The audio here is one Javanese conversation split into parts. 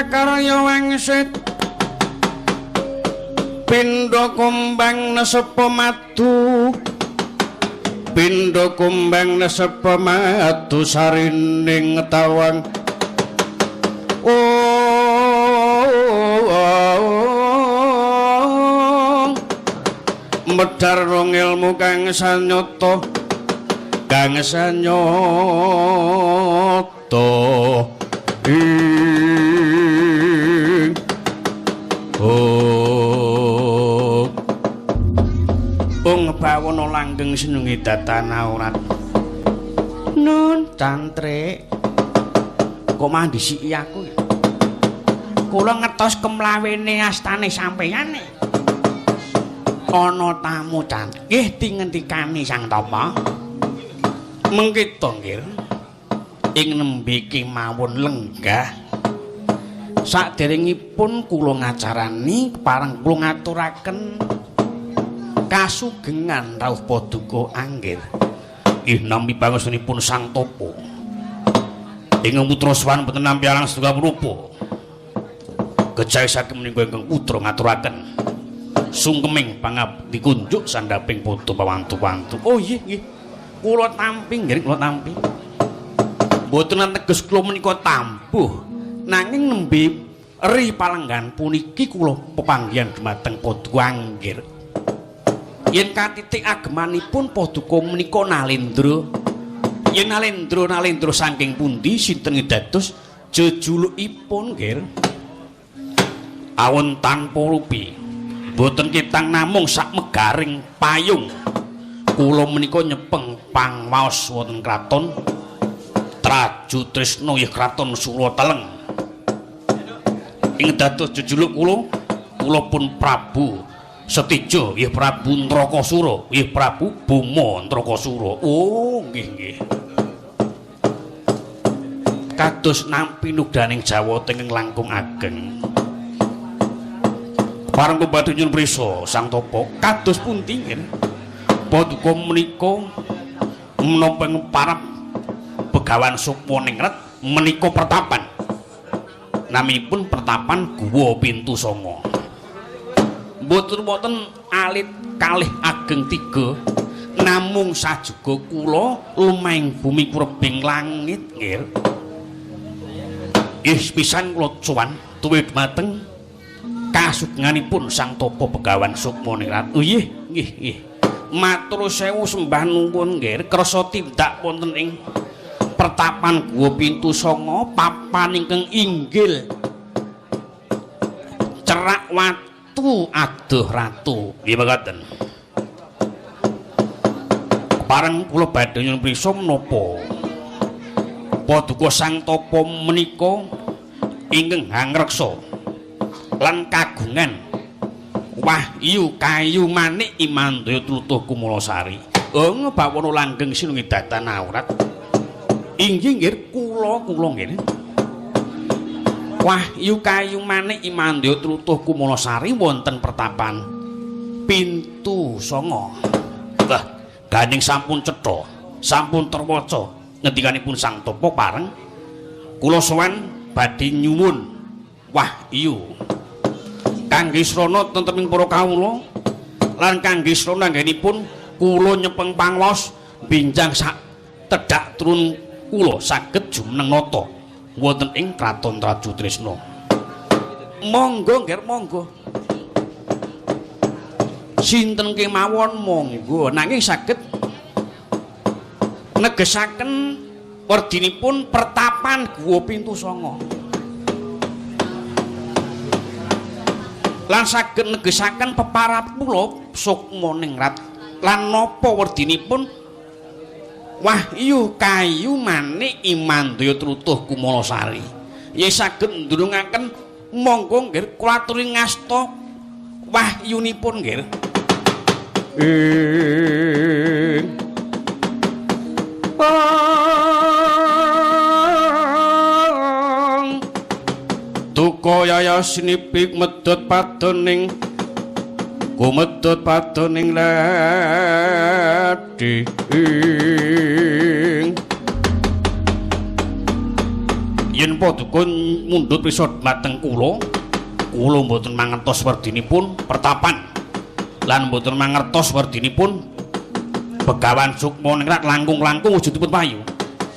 kakarya wangsit pindha kumbang nesepa madu pindha kumbang nesepa madu sarining tawang medhar ilmu kang sanyata kang sanyata ing oh ung bawana langgeng sinungi datan aurat nun cantrik kok mah ndisiki aku ya kula ngetos kemlawene astane sampeyan ana tamu cantrik nggih dingendikani Sang Tapa mengki to nggih ing nembe kemawon lenggah saderengipun kula ngacarani pareng kula ngaturaken kasugengan rawuh paduka anggir nggih nampi pangestunipun Sang Tapa ingkang putra sowan boten nampi alang setunggal rupa kejawi saking menika ingkang putra ngaturaken sungkeming pangabdi kunjuk sandhaping padha pawantu-wantu. Oh nggih nggih kula tampi nggih kula tampi mboten teges kula menika tampuh nanging nembe ri palenggan puniki kula pepanggihan dumateng paduka anggir yen katitik agemanipun paduka menika Nalendra yen Nalendra Nalendra saking pundi sinten dados jejulukipun nggih awon tanpa rupi boten ketang namung sak megaring payung kula menika nyepeng pangwaos wonten kraton Traju Trisna nggih kraton Surateleng ing dados jejuluk kula kula pun Prabu Setija nggih Prabu Nrakasura nggih Prabu Boma Nrakasura. Oh nggih nggih kados nampi nudaning Jawa ingkang langkung ageng pareng badhe nyuwun prisa Sang Tapa kados pundi nggih paduka menika menapa parap Begawan Sukmaningrat menika pertapan naminipun pertapan Guwa Pintu Sanga mboten wonten alit kalih ageng tiga namung sajuga kula lumahing bumi kurebing langit nggih nggih pisan kula sowan tuwi dumateng kasugenganipun Sang Tapa Begawan Sukmaningrat. Oh nggih nggih nggih matur sewu sembah nuwun nggih kersa tindak wonten ing pertapan Guwa Pintu Sanga papan ingkang inggil cerak watu aduh ratu nggih mekaten pareng kula badhe nyuwun prisa menapa paduka Sang Tapa menika ingkang hangreksa lan kagungan wahyu kayu manik imandaya tlutuh kumulasari. Oh bawana langgeng sinungi datan aurat inggih nggih kula kula nggih wahyu kayu manik imandaya tlutuh kumulasari wonten pertapan Pintu Sanga. Wah gandeng sampun cetha sampun terwaca ngendikanipun Sang Tapa pareng kula sowan badhe nyuwun wahyu kangge srana tentreming para kawula lan kangge srana anggenipun kula nyepeng pangwaos benjang sak tedhak turun kula saged jumeneng nata wonten ing kraton Traju Trisna. Monggo nggih monggo sinten kemawon monggo nanging saged negesaken werdinipun pertapan Guwa Pintu Sanga lan saged negesaken peparap kula Sukmaningrat lan napa werdinipun wahyu kayu manik imandaya trutuh kumulasari yen saged ndulungaken monggo nggih kula aturi ngasta wahyunipun nggih. Duka yaya sinipik medhot padoning kumedhot padoning lading Yen paduka mundhut prisa dhateng kula, kula mboten mangertos werdinipun pertapan lan mboten mangertos werdinipun Begawan Sukma Ningrat langkung-langkung wujudipun payu.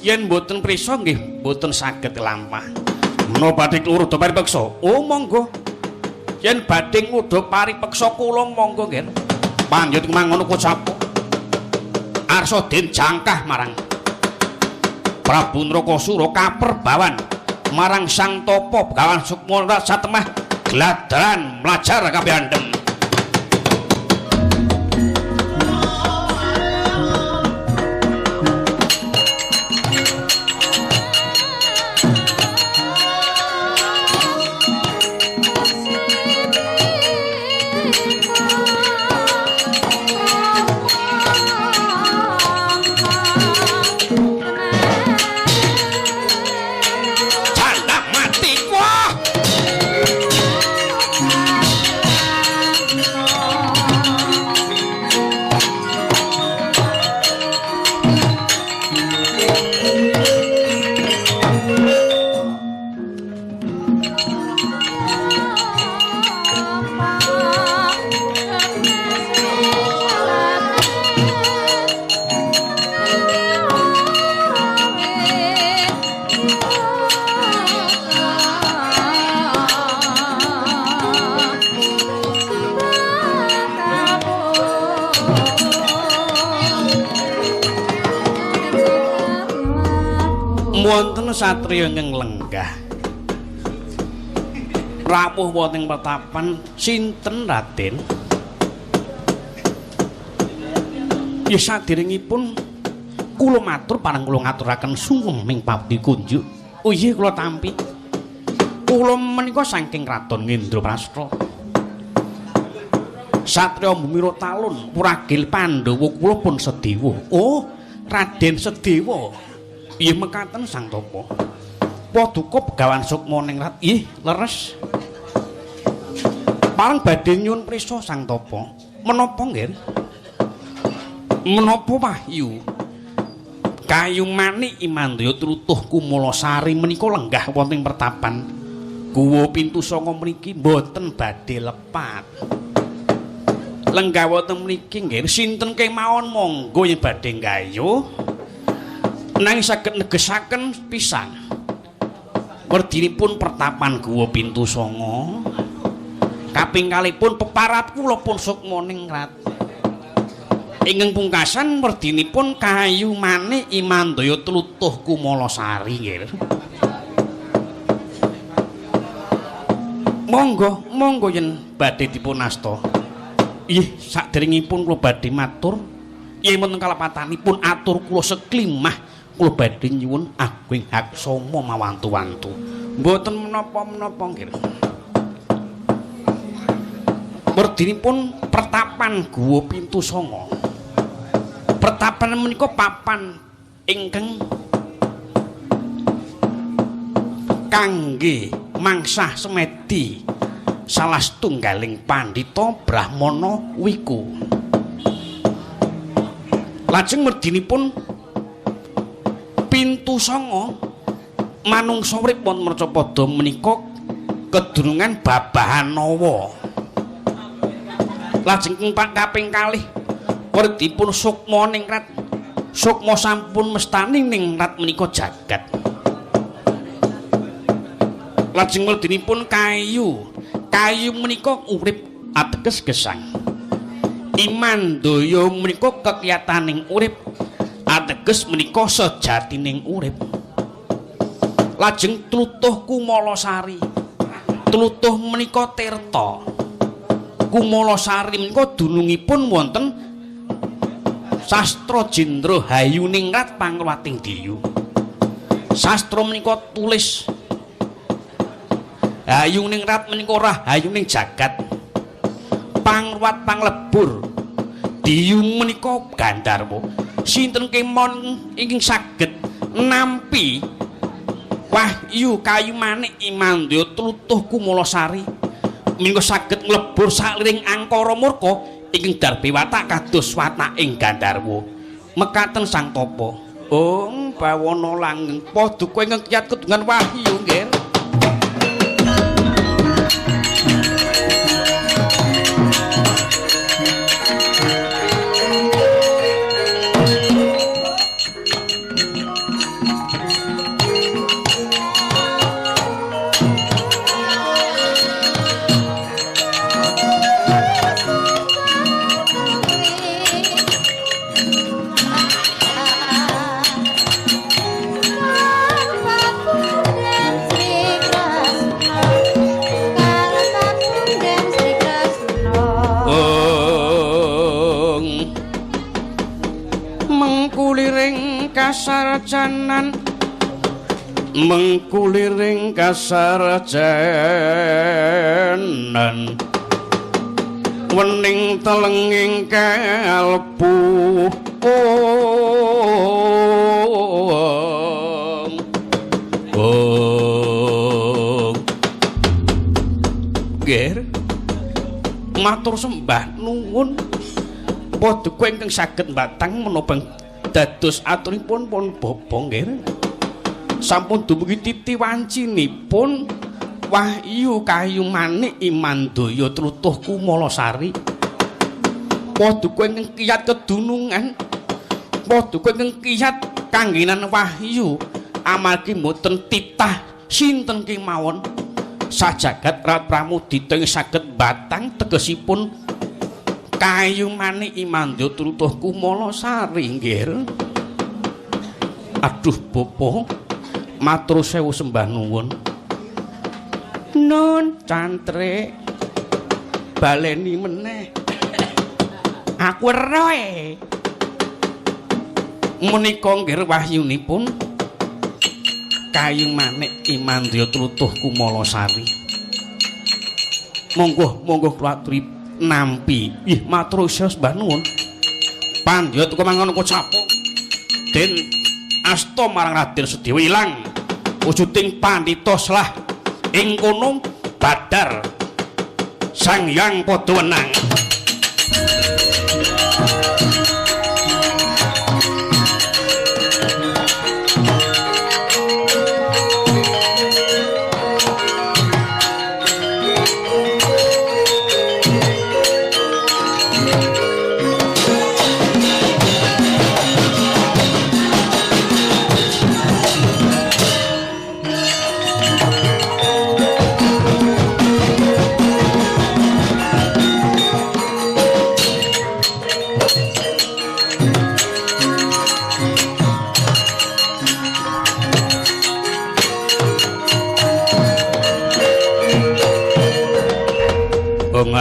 Yen mboten prisa nggih mboten saged lampah. Menapa badhe ngluda paripeksa? Oh monggo. Yen badhe ngluda paripeksa kula monggo nggih. Panjenengan mangono kocap. Arsa den jangkah marang Prabu Nrakasura kaperbawan marang Sang Tapa Begawan Sukma Ningrat satemah gladaran mlajar kabeh andhem. Wonten satriya ingkang lenggah rawuh wonten pertapan sinten Raden? Ya saderengipun kula matur parang kula ngaturaken sungkem ing pabdi kunjuk. Oh iya kula tampi. Kula menika saking Kraton Ngendraprasta. Satriya Bumira Talun Puragil Pandhawa kula pun Sedewa. Oh, Raden Sedewa. Iya mekaten Sang Tapa. Paduka Begawan Sukma Ningrat. Ih, leres. Pareng badhe nyuwun prisa Sang Tapa. Menapa nggih? Menapa wahyu? Kayu manik Imandaya trutuh Kumulasari menika lenggah wonten pertapan. Guwa pintu sanga mriki mboten badhe lepat. Lenggah wonten mriki nggih sinten kemawon monggo yen badhe nggayuh. Nanging saged negesaken pisan werdinipun pertapan guwa pintu sanga kaping kalihipun peparap kula pun Sukma Ningrat. Ingkang pungkasan werdinipun kayu manik Imandaya tlutuh Kumulasari nggih. Monggo, monggo yen badhe dipun asta. Ih, saderengipun kula badhe matur yen wonten kalepatanipun atur kula seklimah kula badhe nyuwun agung haksama mawantu-wantu. Mboten menapa-menapa nggih. Werdinipun pertapan guwa pintu sanga. Pertapan menika papan ingkang kangge mangsah semedi salah setunggaling pandhita Brahmana Wiku. Lajeng werdinipun pintu sanga manungsa urip wonten Mercapada menika kedunungan babahan nawa. Lajeng kaping kalih werdipun Sukma Ningrat. Sukma sampun mestani ningrat menika jagat. Lajeng werdinipun kayu. Kayu menika urip ateges gesang. Imandaya menika kekiyataning urip ateges menika sejatining urip. Lajeng tlutuh Kumulasari. Tlutuh menika tirta. Kumulasari menika dunungipun wonten Sastra Jendra Hayuningrat Pangruwating Diyu. Sastra menika tulis. Hayuningrat menika rahayuning jagat. Pangruwat panglebur. Diyu menika gandharwa. Sinten kemawon ingkang saged nampi wahyu kayu manik Imandaya tlutuh Kumulasari menika saged nglebur saliring angkara murka ingkang darbe watak kados wataking gandharwa. Mekaten Sang Tapa. Ong bawana langgeng paduka ingkang kiyat kedungan wahyu nggih. Kasarjanan mengkuliring kasarjanan wening telenging kalbu ong ger matur sembah nuwun paduka ingkang saged mbatang menapa dados aturipun pun bapa nggih. Sampun dumugi titi wancinipun wahyu kayu manik Imandaya tlutuh Kumalasari. Paduka ingkang kiyat kedunungan, paduka ingkang kiyat kanggenan wahyu amargi mboten titah sinten kemawon sajagat Rat Pramudita ing saged batang tegesipun kayu manik Imandya tlutuh Kumalasari nggih. Aduh bapa, matur sewu sembah nuwun. Nun cantrik baleni meneh. Aku eroe. Menika nggih wahyunipun kayu manik Imandya tlutuh Kumalasari. Monggo monggo kula aturi nampi. Ih matur sembah nuwun. Pandya tuku mangan kocapuk. Den asta marang Raden Sedewa ilang wujuding pandhita selah ing kono badar Sang Hyang padha wenang.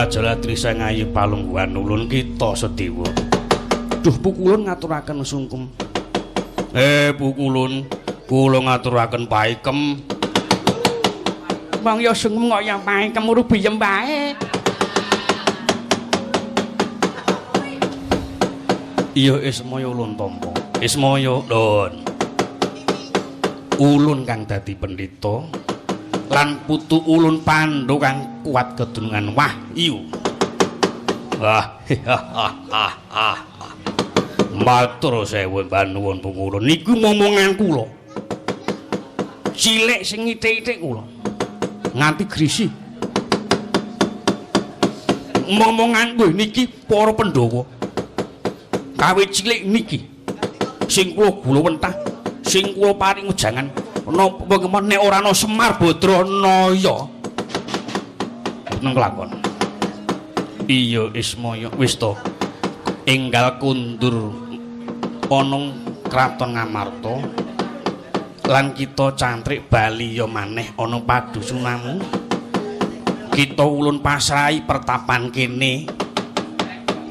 Ajalatri sang ayu palungguhan ulun kita Sedewa. Duh pukulun ngaturaken sungkem. Pukulun kula ngaturaken paikem. Wong ya sungkem kok ya paikem rubiyem wae. Iya Ismaya ulun tampa. Ismaya lun. Ulun kang dadi pendhita lan putu ulun Pandhu kang kuat kedunungan wahyu. Wah, matur sewu panuwun pungulun niku momongan kula. Cilik sing ngithik-ithik kula. Nganti grisi. Momongan kuwi niki para Pandhawa. Kawit cilik niki sing kula gula wentah, sing kula paring wejangan napa kemon nek ora ana Semar Badranaya nang kelakon. Iya Ismaya wis to enggal kundur ana kraton Ngamarta lan kita cantrik bali ya maneh ana padusunamu. Kita ulun pasrahi pertapan kene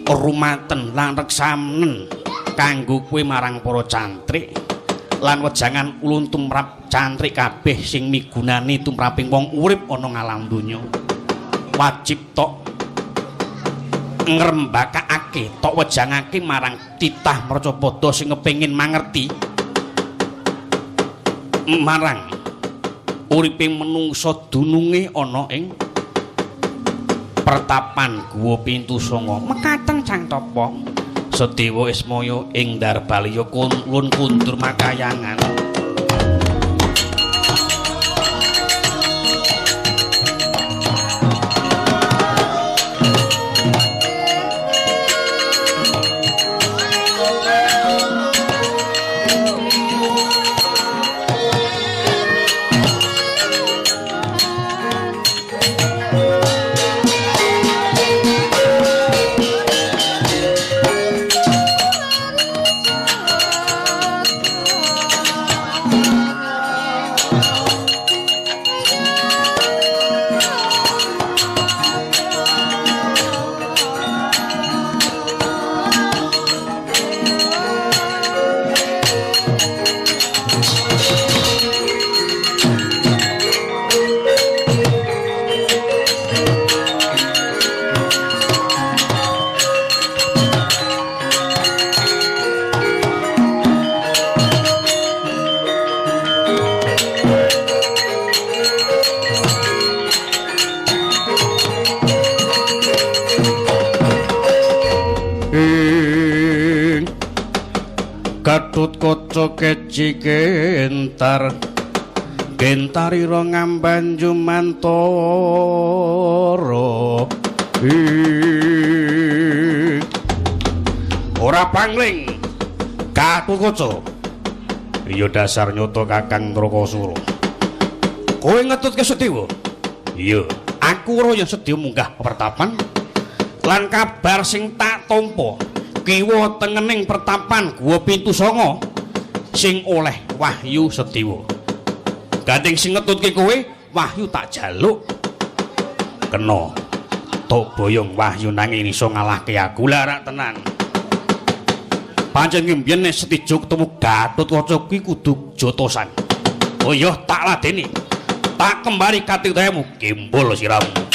rumaten lan reksanen kanggo kowe marang para cantrik lan wejangan ulun tumrap cantrik kabeh sing migunani tumraping wong urip ana ngalam donya. Wajib tok ngrembakake tok wejangake marang titah marcapada sing kepengin mangerti marang uripe menungsa dununge ana ing pertapan Guwa Pintu Sanga. Mekaten Sang Tapa, Sedewa Ismaya ing Darbalya lun kundur makayangan. Gatotkaca keji gentar gentarira ngamban jumantara. Ora pangling Gatotkaca. Iya dasar nyata Kakang Trakasura. Kowe ngetutke Sedewa? Iya, aku ora yen Sedewa munggah pertapan lan kabar sing tak tampa kiwa tengening pertapan Gua Pintu Sanga sing oleh wahyu Sedewa. Gandeng sing ngetutke kowe wahyu tak jaluk. Kena tok boyong wahyu nanging iso ngalahke aku larak tenan. Pancen mbiyen nek Setijo ketemu Gatotkaca kuwi kudu jotosan. Oh iya tak ladeni. Tak kembali katitamu gembol siramu.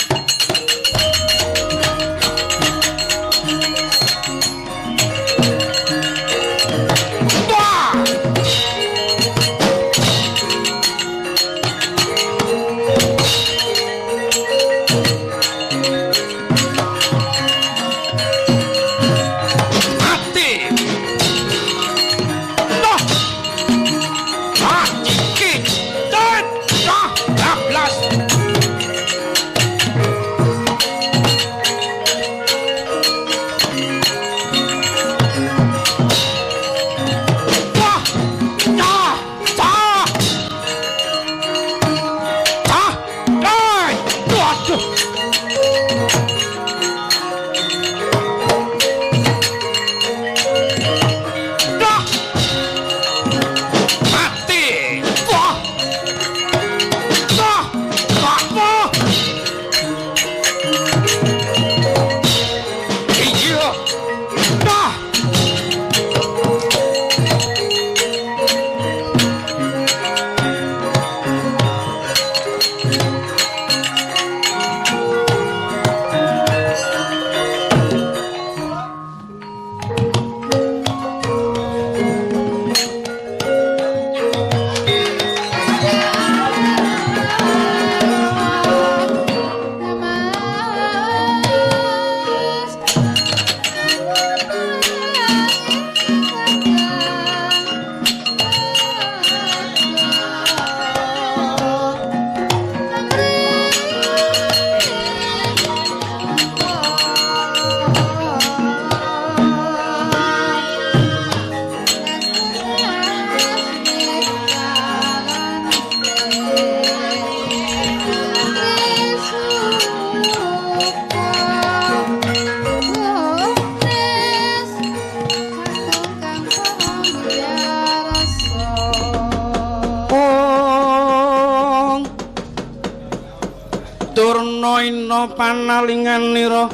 Panalinganira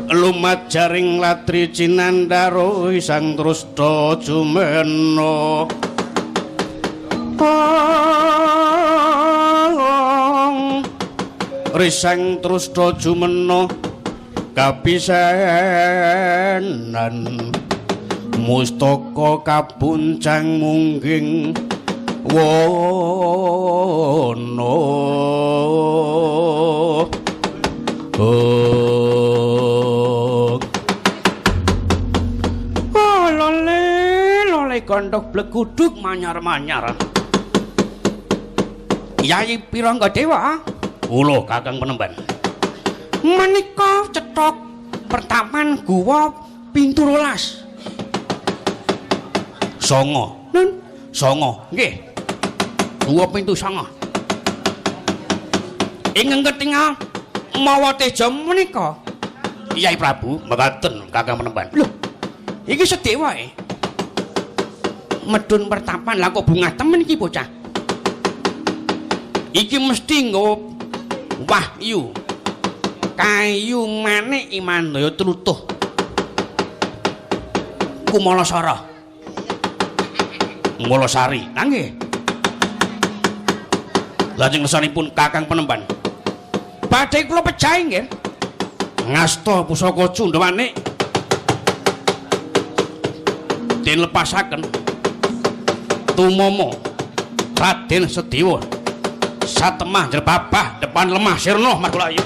lumajaring latri cinandhara isang trusta jumena. Risang trusta jumena kapisanan mustaka kapuncang mungging wana. Oh. gondok bleguduk manyar-manyar. Yai Pirangga Dewa? Kula Kakang Penemban. Menika cethok pertapan guwa pintu 12. Songo. Nun, songo. Nggih. Guwa pintu 9. Ingkang ketingal mawa teja menika Kyai Prabu. Mekaten Kakang Penemban. Lho, iki sedewa e. Medun pertapan lah kok bungah temen iki bocah. Iki mesti nggawa wahyu. Kayu manik Imandaya tlutuh. Kumalasara. Malasari. Lah nggih. Lajeng ngersanipun Kakang Penemban. Badhe kula pejahi nggih. Ngasta pusaka Cundhawanik den lepasaken tumama Raden Sedewa satemah jrebabah depan lemah sirna margulayu.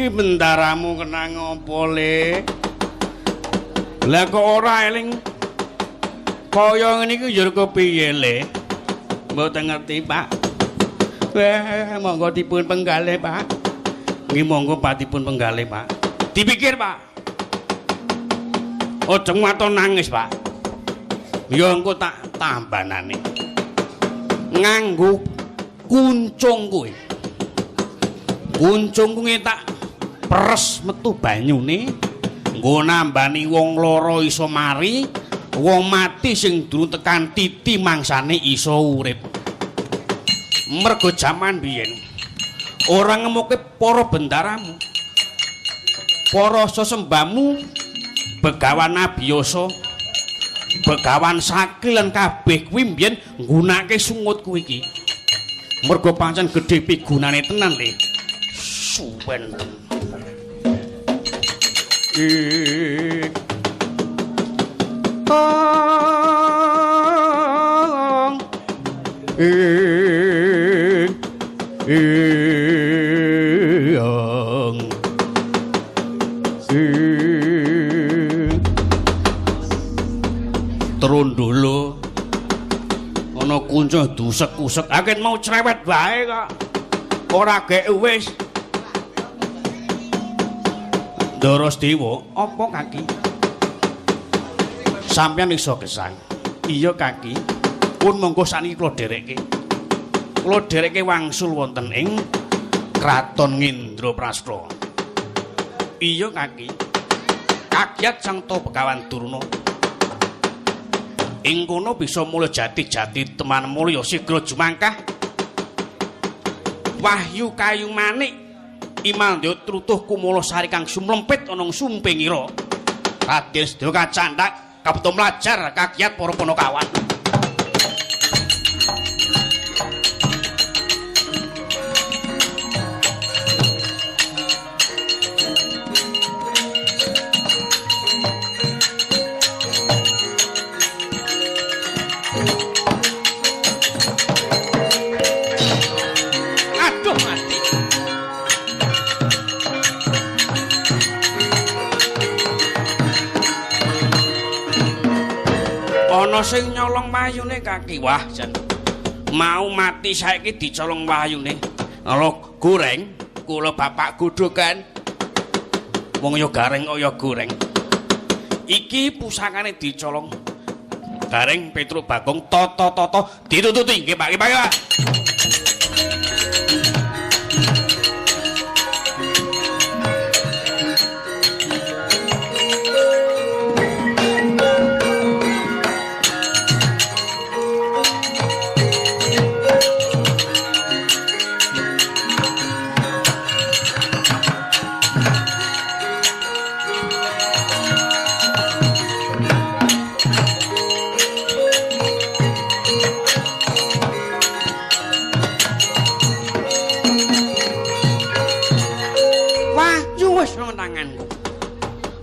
Bendaramu kena ngopo le? Lah kok ora eling kaya ngene iki njur kepiye le? Mboten ngerti, Pak. Weh, monggo dipun penggalih, Pak. Nggih monggo Pak dipun penggalih, Pak. Dipikir, Pak. Aja waton nangis, Pak. Ya engko tak tambanane. Nganggo kuncung kuwi. Kuncung kuwi tak peres metu banyune nggo nambani wong lara iso mari, wong mati sing durung tekan titi mangsane iso urip. Mergo jaman biyen ora ngemuke para bendaramu, para sesembahmu, begawan Abiyasa, begawan Sakil lan kabeh kuwi mbiyen nggunakake sungut kuwi iki. Mergo pancen gedhe pigunane tenan le. Suwen. Ong ing ing ing Trundula ana kunca dusek-usek aken mau cerewet bae kok ora gek wis. Ndara Sedewa, apa kaki? Sampeyan iso gesang. Iya kaki. Pun monggo sakniki kula dherekke. Kula dherekke wangsul wonten ing Kraton Ngendraprasta. Iya kaki. Kagiat Sang Begawan Durna. Ing kono bisa mulya jati-jati teman mulya sigra jumangkah. Wahyu kayu manik Imandya trutuh Kumulasari kang sumlempit ana ing sumpingira. Raden sedaya kacandhak kapta mlajar kagiat para panakawan. Ana sing nyolong wahyune kaki. Wah, jan. Mau mati saiki dicolong wahyune. Ala goreng, kula bapak godhogan. Wong ya gareng kok ya goreng. Iki pusakane dicolong. Gareng Petruk Bagong tata-tata ditututi nggih Pak, nggih Pak.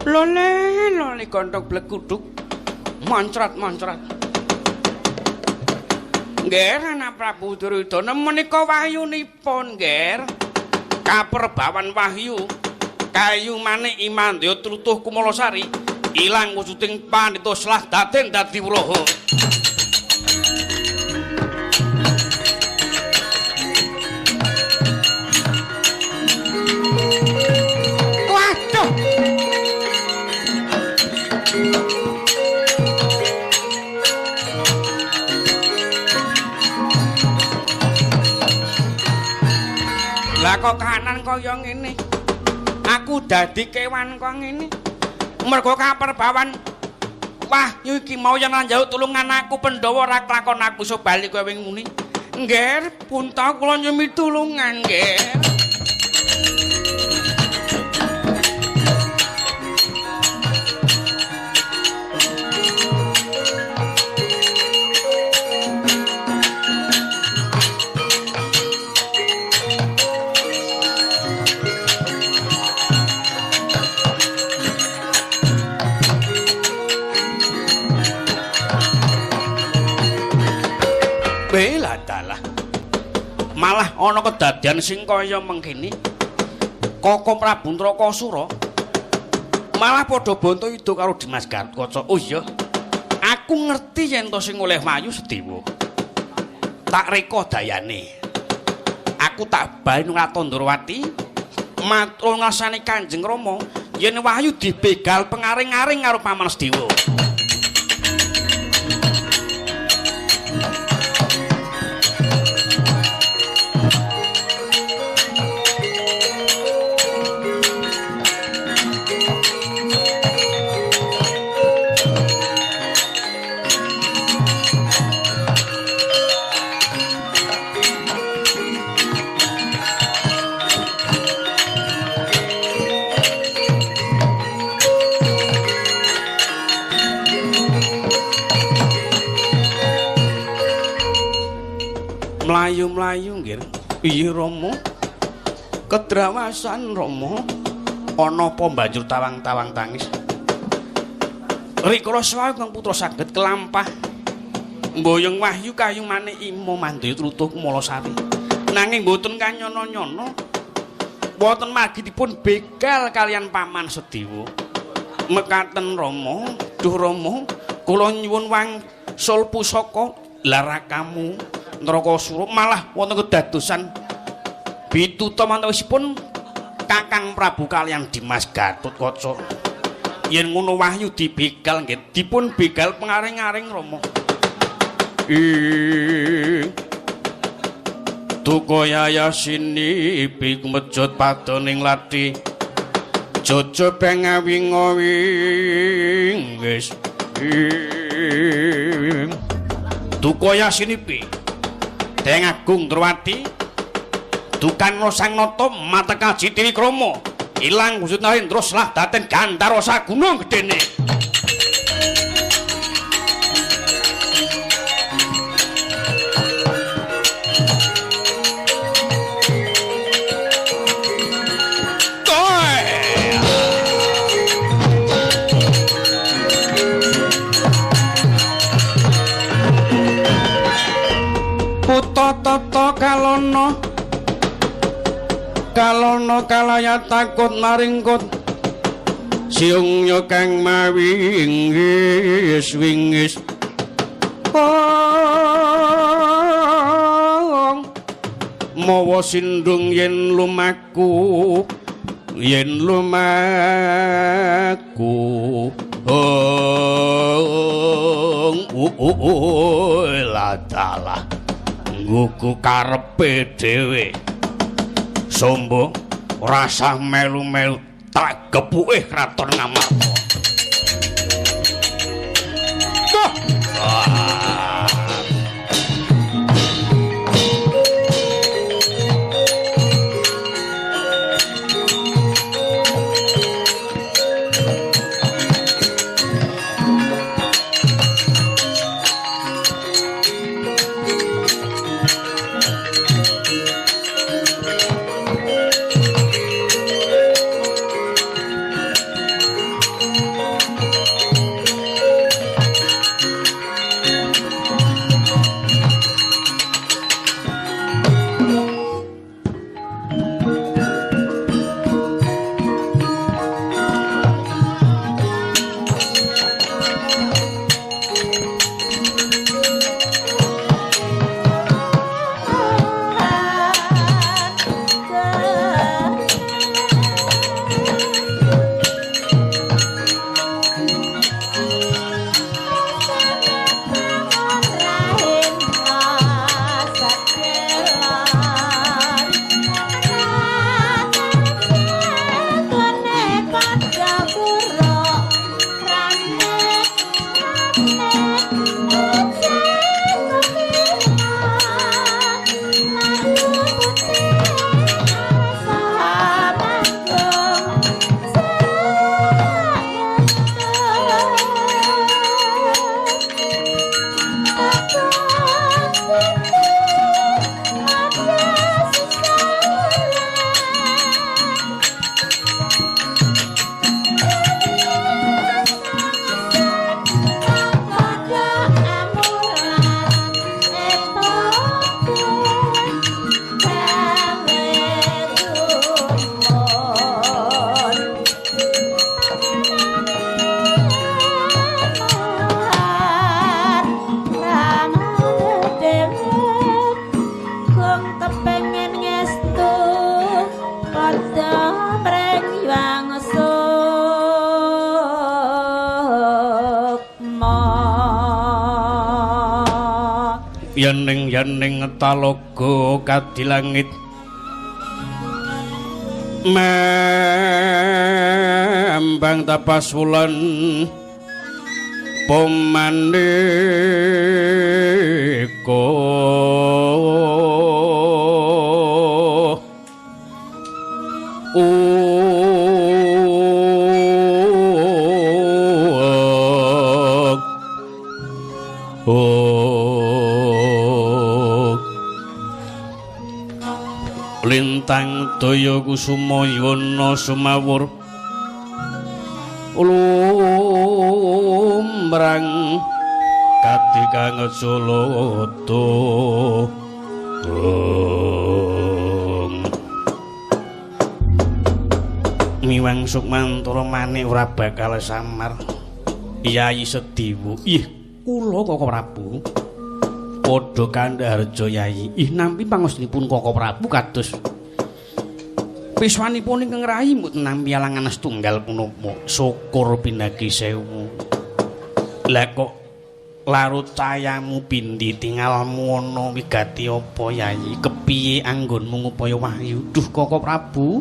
Lole, lole gondok bleguduk moncrot-moncrot. Nggih, anak Prabu Duryudana menika wahyunipun, nggih. Kaperbawan wahyu kayu manik Imandya trutuh Kumulasari ilang wujuding pandhita selah daden dadi wraha. Waduh. Lah kok kahanan kaya ngene? Aku dadi kewan kaya ngene. Mergo kaperbawan wahyu iki mau yen njaluk tulungan aku Pandhawa ora klakon aku iso bali kowe wing muni. Nggih, punta kula nyumi tulungan, nggih. Dalah. Malah ana kedadian sing kaya mengkene. Koko Prabu Nrakasura malah padha Bantayuda karo Dimas Gatotkaca. Oh iya, aku ngerti yen to sing oleh Wahyu Sedewa. Tak reka dayane. Aku tak bali nang Ratu Ndorowati matur ngasane Kanjeng Rama yen Wahyu dibegal pengaring-aring karo Paman Sedewa. Mlayu-mlayu nggih. Iya Rama. Kedrawasan Rama. Ana apa banjur tawang-tawang tangis. Rikala sawah kang putra saged kelampah mboyong wahyu kayu manik imo mandaya trutuh Kumulasari. Nanging mboten kanyono-nyono. Wonten margi dipun begal kalian Paman Sedewa. Mekaten Rama, duh Rama, kula nyuwun wangsul pusaka larakamu Nrakasura malah wonten kedadosan bituta mantawisipun Kakang Prabu kalian Dimas Gatotkaca. Yen ngono wahyu dibegal nggih, dipun begal pengaring-aring Rama. Ing duka yayasini ibi kumejot padoning lathi. Jojo bengawing-wingis. Duka yasinipi Deng Agung Drowati Dukan Sang Nata Matekaji Triwikrama ilang wujud Narendra selah daten Gandara saguna gedene. Tata kalono kalono kalaya takut maringkut siungnya kang mawinggis wingis ong mawa sindung yen lumaku yen lumaku ong ladalah nggugu karepe dhewe. Sombo rasah melu-melu tak gepuke kraton Ngamarta. Yening-yening talaga kadilangit mambang tapas wulan pemaneka lintang daya kusuma yono sumawur lumrang katikang joloto miwang sukmantara manik ora bakal samar. Yayi Sediwo, ih kula Koko Prabu padha kandharja Yayi. Ih nampi pangustunipun Koko Prabu kados piswanipun ingkang rayi mboten nampi alangan setunggal punapa. Syukur pinagi sewu. Lah kok larut cayamu pindhi tingalmu ana wigati apa Yayi? Kepiye anggonmu ngupaya wahyu? Duh Koko Prabu,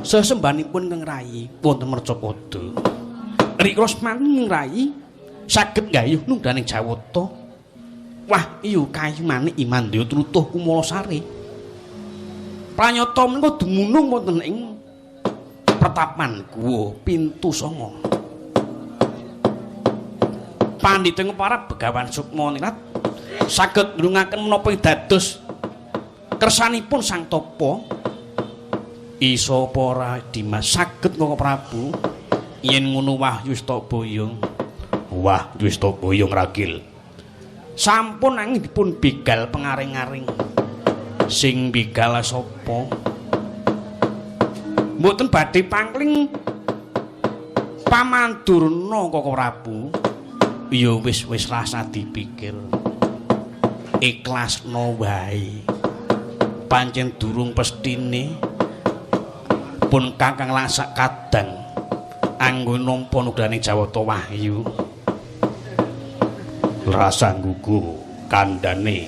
Sesembahanipun ingkang rayi wonten Mercapada. Rikala semanten ingkang rayi saged gayuh nungganing Jawata. Wah, iya kayu manik Imandya trutuh Kumalasari. Pranyata menika dumunung wonten ing pertapan guwa Pintu Sanga. Pandhita ing para Begawan Sukma Nirat saged ngrungaken menapa ing dados kersanipun Sang Tapa. Isa apa ora Dimas saged Koko Prabu yen ngono wahyu Stabaya. Wahyu Stabaya ngragil. Sampun nanging dipun begal pengaring-aring. Sing begal sapa? Mboten badhe pangling Pamandurna Koko Prabu. Ya wis wis rasa dipikir. Ikhlasno wae. Pancen durung pestine pun Kakang Lasak kadang anggo nampa nugraning Jawata Wahyu. Rasa gugu kandhane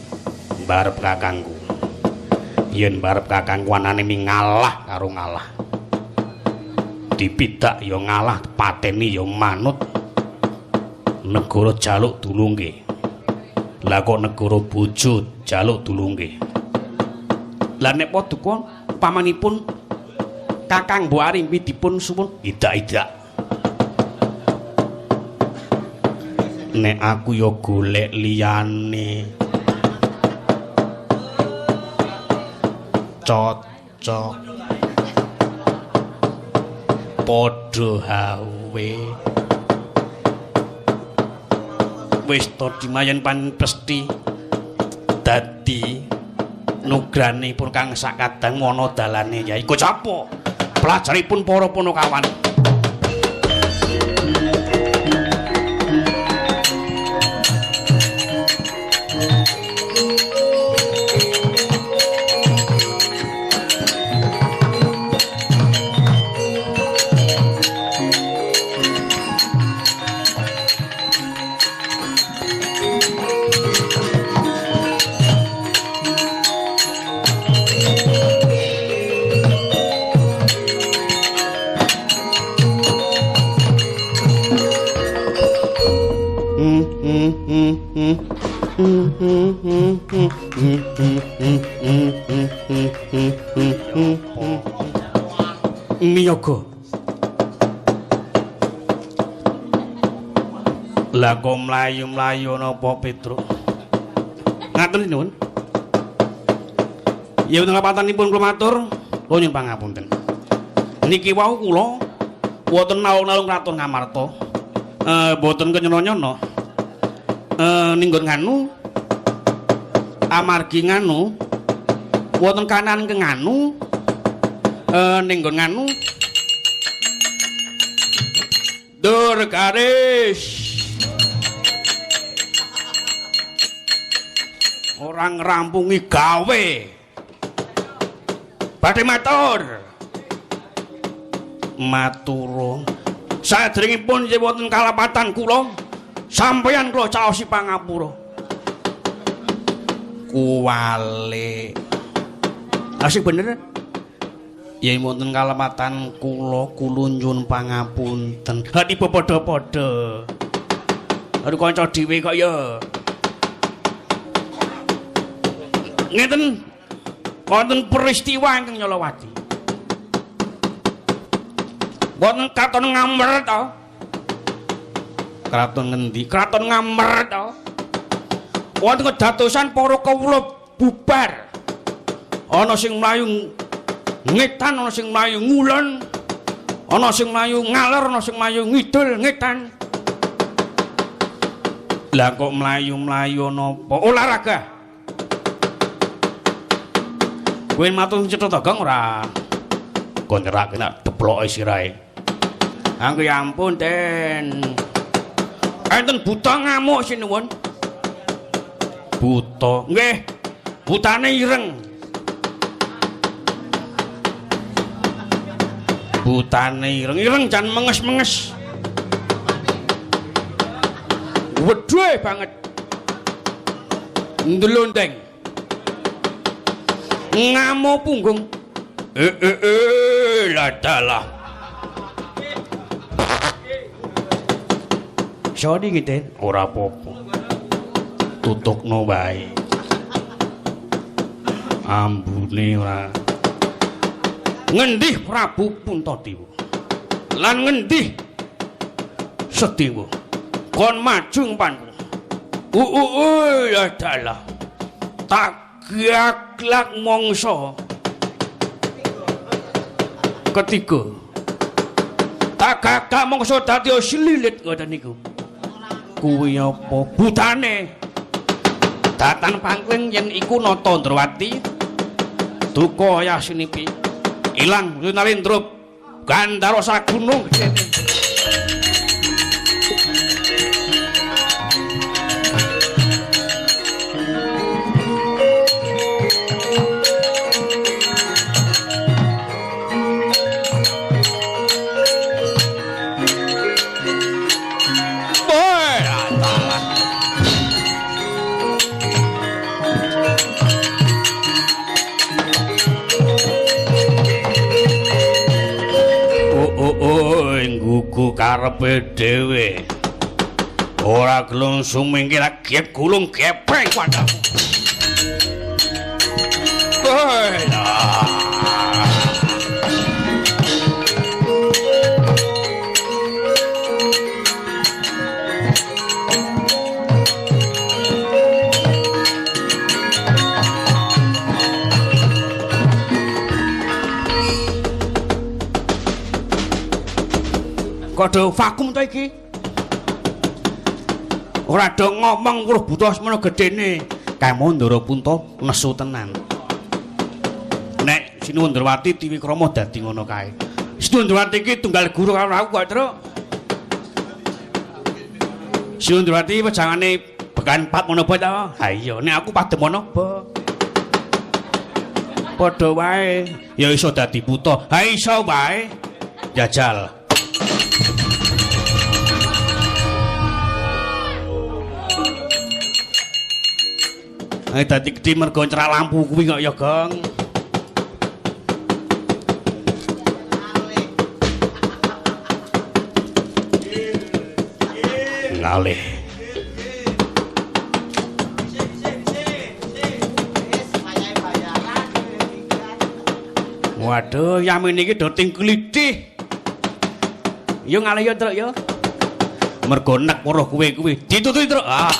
mbarep kakangku. Yen mbarep kakangku anane mi ngalah karo ngalah. Dipidak ya ngalah, pateni ya manut. Negara jaluk dulungke. Lah kok negara bojo jaluk dulungke. Lah nek paduka pamanipun Kakang Mbok Arimbi dipun suwun idak-idak. Nek aku ya golek liyane. Cocok. Padha hawe. Wis to dimayen pan pesti dadi nugranipun Kang Sakadang ana dalane ya iku sapa? Pelajaripun para punakawan. Miyoga. Lah kok mlayu-mlayu napa Petruk? Ngaten nuwun. Ya wonten kapatanipun kula matur, kula nyuwun pangapunten. Niki wau kula wonten alun-alun kraton Ngamarta. Mboten kenyana-nyana. Ninggon nganu amargi nganu wonten kanan ke nganu ninggon nganu dur garis orang ngrampungi gawe badhe matur matur sadèrèngipun yen wonten kalapatan kula sampeyan kula caosi pangapura kuwale asik bener yen wonten kalepatan kula kula nyuwun pangapunten. Ha tiba padha-padha. Aduh kanca dhewe kok ya. Ngeten wonten peristiwa ingkang Nyalawati. Wonten kraton Ngamer to. Kraton ngendi? Kraton Ngamer to. Wonten kedatosan para kawula bubar. Ana sing mlayu ngetan, ana sing mlayu ngulon, ana sing mlayu ngalor, ana sing mlayu ngidul ngetan. Lah kok mlayu-mlayu napa? Olahraga. Kowe matur cetha to, Gong, ora? Kon nyerak nek deploke sirahe. Anggo ya ampun, Den. Enten buta ngamuk sinuwun. Buta. Nggih. Butane ireng. Butane ireng-ireng jan menges-menges. Wedhe banget. Ndelondeng. Ngamuk punggung. Ladalah. Sorry gitu, ora apa-apa. Tutukno wae. Ambune ora. Ngendih Prabu Puntadewa. Lan ngendih Sedewa. Kon maju ngpanku. Adalah. Tak gaglak mangsa. Ketiga. Tak gagak mangsa dadi slilit ngoten niku. Kuwi apa butane? Datan pangkling yen iku Nata Ndrawati duka yasinipi ilang Nalendra Gandara sagunung. Nggugu karepe dhewe. Ora gelem sumingkir lagi gulung gepeng padamu. Kok do vakum to iki? Ora do ngomong weruh buta semono gedene. Kae Ndara Punta nesu tenan. Nek Sinuwun Ndrawati Tiwikrama dadi ngono kae. Sinuwun Ndrawati iki tunggal guru karo aku kok, Truk. Sinuwun Ndrawati wejangane bekan Padmanaba ta? Ha iya, nek aku Padmanaba. Padha wae, ya iso dadi buta. Ha iso wae. Jajal. Dadi gedhe mergo cerak lampu kuwi kok ya, Gong. Ngalih. Waduh, yamene iki do ting klithih. Yo ngalih yo, Truk yo. Mergo nek weruh kowe kuwi ditututi, Truk. Ah.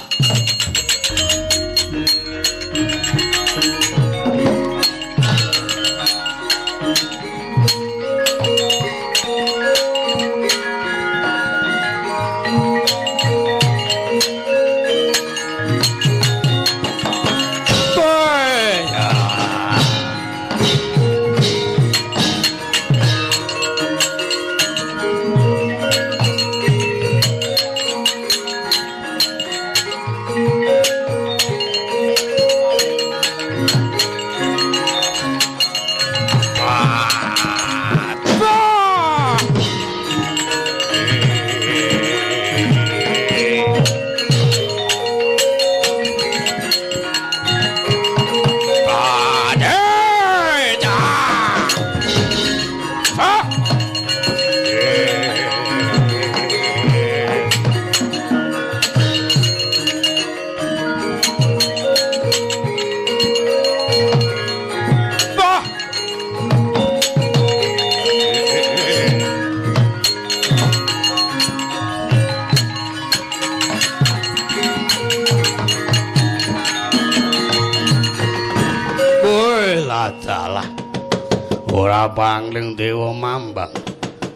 Ora pangling dewa mambang.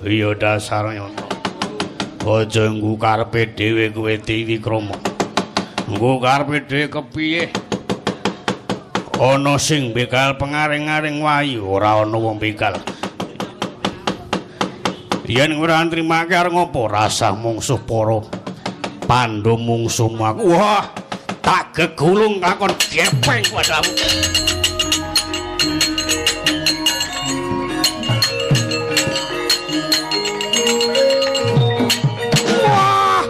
Iya dasar nyono. Aja nggo karepe dhewe kowe Tiwikrama. Nggo karepe dhewe kepiye? Ana sing begal pengaring-aring wayu, ora ana wong begal. Yen ora nrimake arep ngopo? Rasah mungsuh para Pandhu mungsuhmu aku. Wah, tak gegulung lakon gepeng padamu. Wah!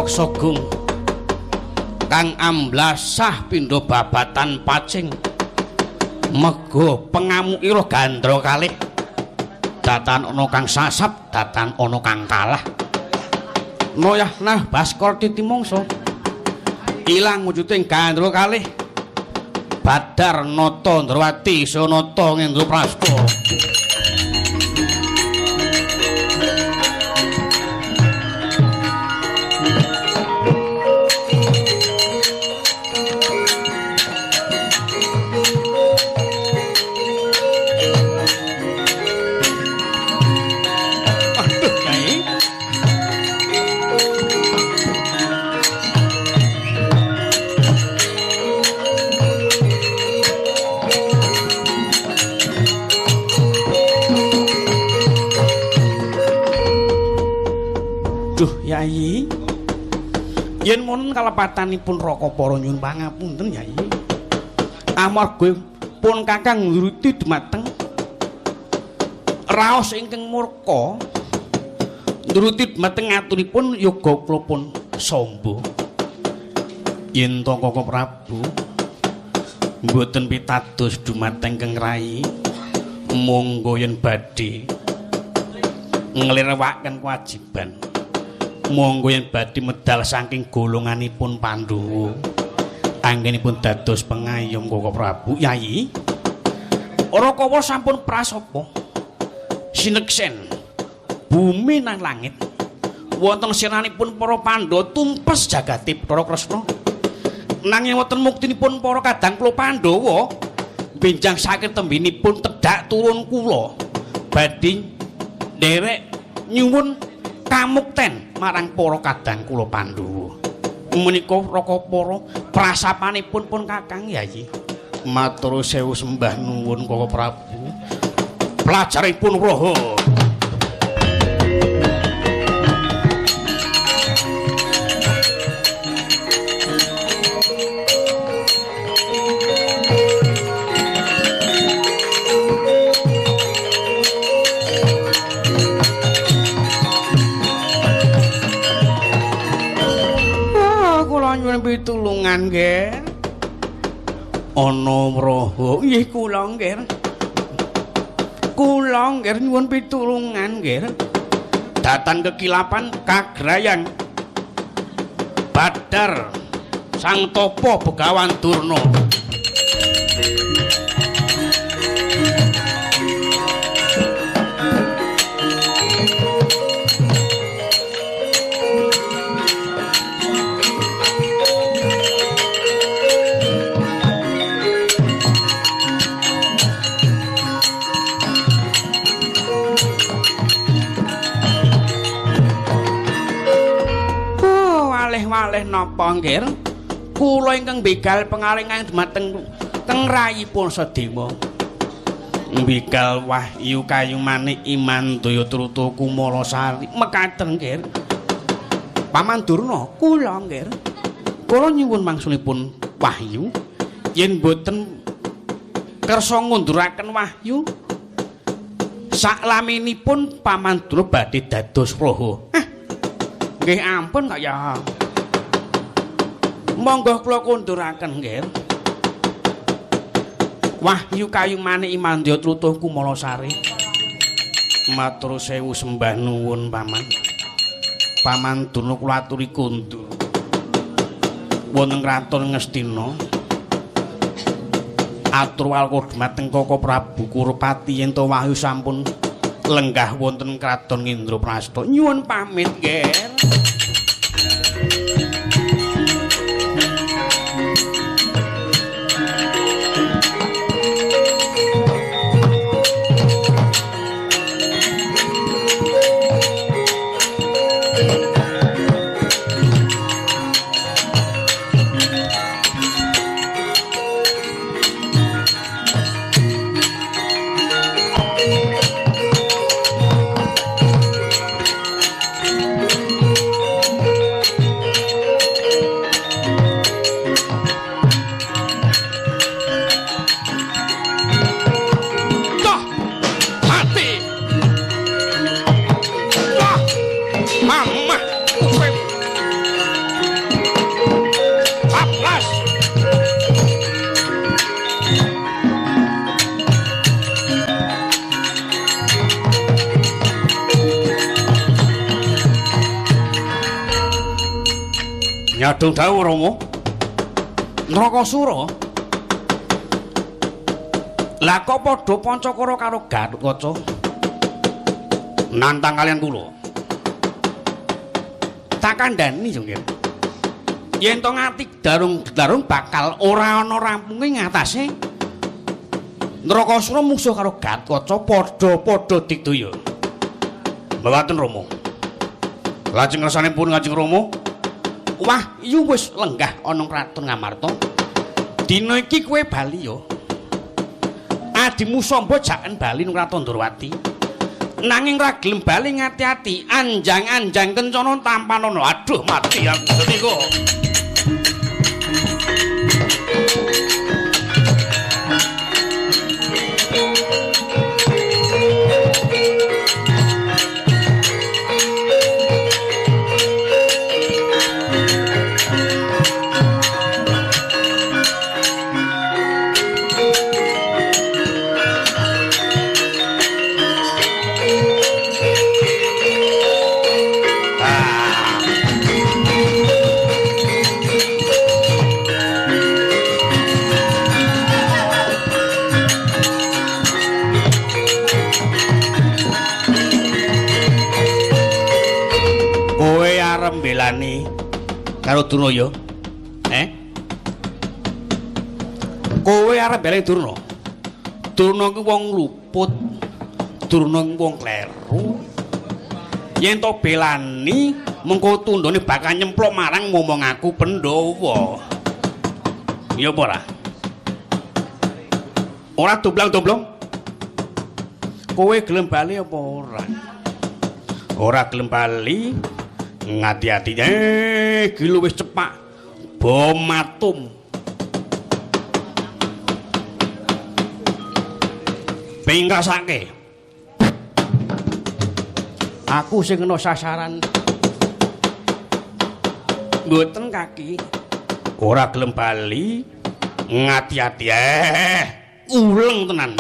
Reksa Gung kang amblasah pindha babatan pacing mega pengamukira gandra kalih datan ana kang sasap datan ana kang kalah noyah nah Baskara titimangsa ilang wujuding gandra kalih Badar Nata Ndrawati Sanata Ngendraprasta. Duh Yayi, yen wonten kalepatanipun Raka para nyuwun pangapunten Yayi. Amarga pun kakang nruti dumateng raos ingkang murka, nruti dumateng aturipun yoga kula pun samba. Yen to Kaka Prabu mboten pitados dumateng Kang Rai, monggo yen badhe nglirwaken kewajiban. Monggo yen badhe medal saking golonganipun Pandhawa anggenipun dados pengayom Kaka Prabu. Yayi, Rakawa sampun prasapa sineksen bumi nang langit wonten sirnanipun para Pandhawa tumpes jagate Bathara Kresna, nanging wonten muktinipun para kadang kula Pandhawa benjang saking tembinipun tedhak turun kula badhe nderek nyuwun kamukten marang para kadang kula Pandhawa. Menika Raka para prasapanipun pun kakang Yayi. Matur sewu sembah nuwun Kaka Prabu. Pelajaripun roha. Pitulungan nggih. Ana wraha. Nggih kula nggih. Kula nggih nyuwun pitulungan nggih. Datan kekilapan kagrayang Badar Sang Tapa Begawan Durna. Waleh napa nggih? Kula ingkang begal pengaringan dumateng teng rayipun Sedewa. Begal wahyu kayu manik iman daya truta kumala sari mekaten nggih. Paman Durna, kula nggih. Kula nyuwun mangsulipun wahyu yen boten kersa ngunduraken wahyu saklaminipun Paman Durna badhe dados roha. Nggih ampun kok ya. Monggo kula kunduraken nggih. Wahyu kayu manik imandya tlutuh kumala sari. Matur sewu sembah nuwun Paman. Paman Durna kula aturi kundur. Wonten kraton Ngastina. Atur walka dumateng Kaka Prabu Kurupati yen to wahyu sampun lenggah wonten kraton Indraprasta. Nyuwun pamit nggih. Nyadong dawuh Rama. Narakasura. Lah kok padha pancakara karo Gatotkaca? Nantang kalian kula. Tak kandhani yo nggih. Yen to ngati darung-darung bakal ora ana rampunge ngatasé Narakasura musuh karo Gatotkaca padha-padha digdaya. Mboten Rama. Lajeng kersanipun Kanjeng Rama, wah, yu wis lenggah ana kraton Ngamarta. Dina iki kowe bali ya. Adimu Samba jaken bali nang Kraton Ndorowati. Nanging ra gelem bali ngati-ati, anjang-anjang kencana tampanono. Aduh, mati aku sedih. Belani karo Durna ya. Eh? Kowe arep belani Durna. Durna kuwi wong luput. Durna kuwi wong kleru. Yen to belani mengko tundone bakal nyemplok marang momong aku Pandhawa. Iya apa ora? Ora doblang-doblong. Kowe gelem bali apa ora? Ora gelem bali. Ngati-ati iki lho wis cepak bom atom. Pingkasake. Aku sing kena sasaran. Mboten kaki. Ora gelem bali. Ngati-ati uleng tenan.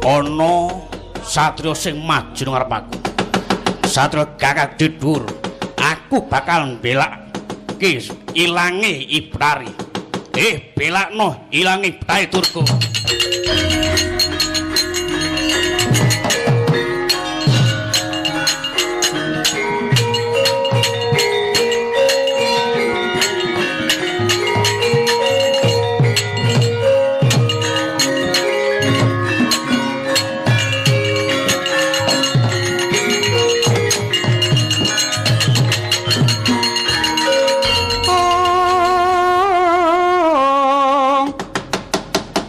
Ana satria sing maju nang ngarep aku. Satria gagah dhuwur. Aku bakal mbelake ilange Ibrari. Belakno ilange Ibrari Durga.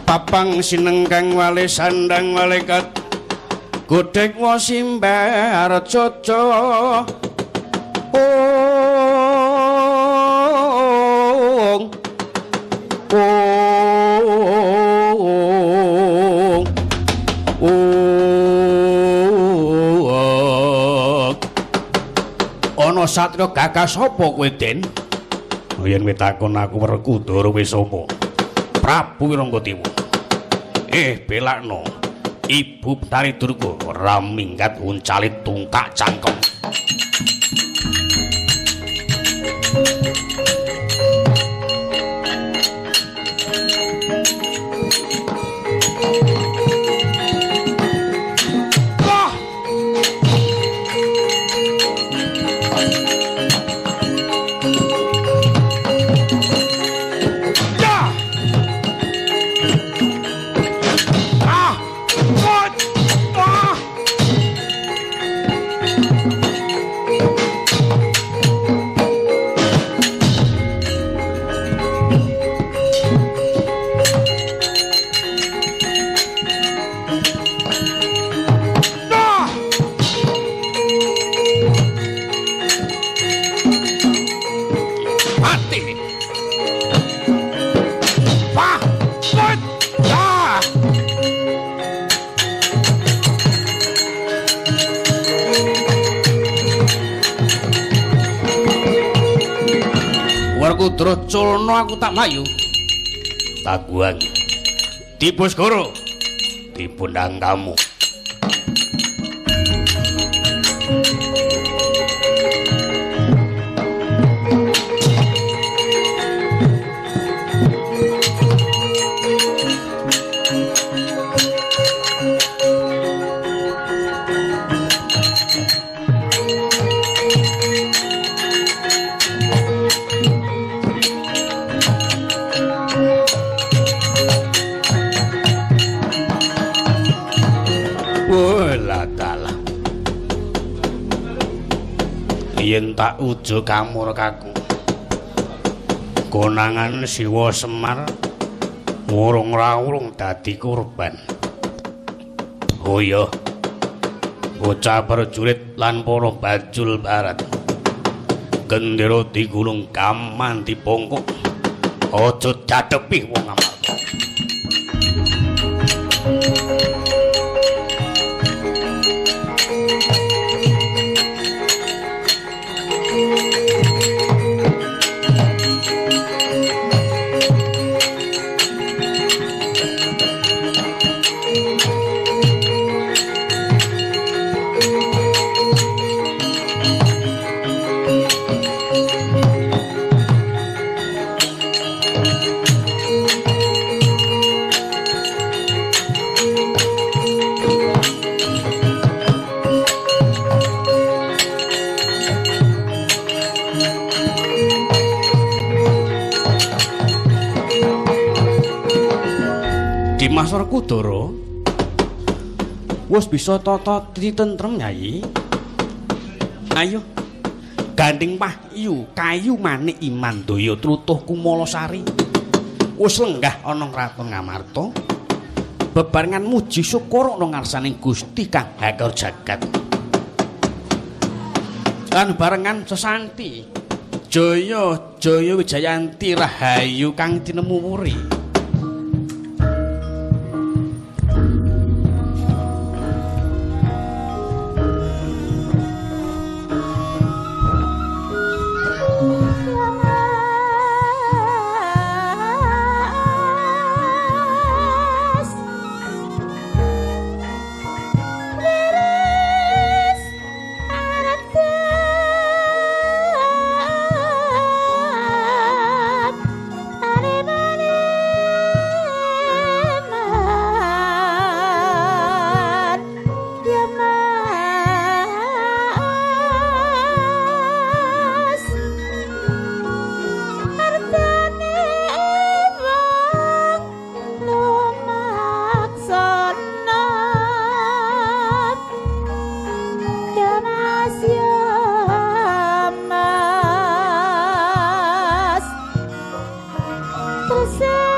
Papang sinengkang wali sandang malaikat godhek wasimbar jojo ong ong ong. Ana satria gagah sapa kowe, Den? Yen kowe takon aku Werkudara wis sapa? Prabu Wiranggadewa. Belakno Ibu Betari Durga ora minggat uncali tungkak cangkem. Wah! Ya! Ah! What? Ah! Werkudara culna aku tak mlayu. Taguhan. Dipuskara. Dipundhang kamu. Yen tak ujo kamurkaku konangan Siwa Semar wurung rawurung dadi korban. Oh iya, bocah prajurit lan para bajul barat gendera digulung gaman dipongkok, aja jadepi wong Amarta. Dimas Werkudara wis bisa tata titentrem Nyai. Ayo gandeng wahyu kayu manik iman daya trutuh kumalasari wis lenggah ana kraton Ngamarta bebarengan muji syukur ana ngarsaning Gusti kang hakar jagat lan barengan sesanti jaya jaya wijayanti rahayu kang tinemu wuri. Mas.